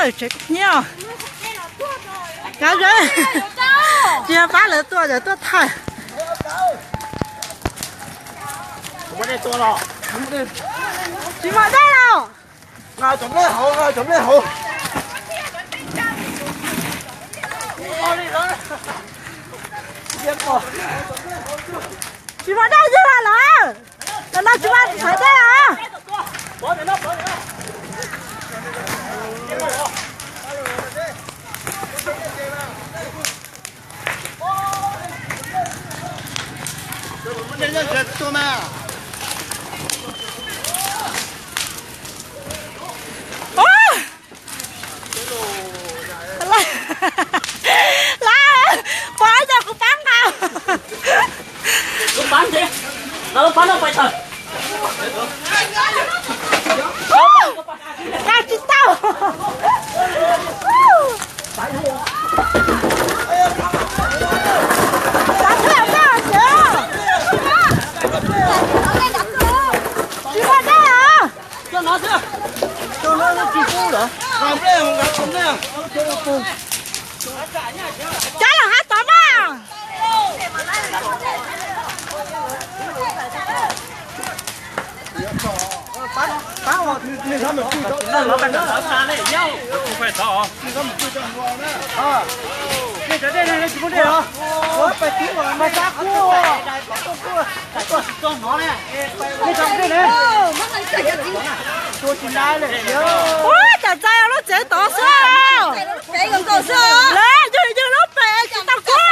Tsev nyob. Tsis pab lawv tuaj, lawv tuaj thaij. Tsis muaj dej los? Tsis muaj dej li los? Tam no tsis muaj dej los? Lawv, pom ib co kuv pab nqa. Nqa tsis tau. Tsis muaj dej os. Cov los hab tod mas. Ua, tsam ntxais lub tsev tod xwb. Lawv yug yug lub pem tsis tau kub.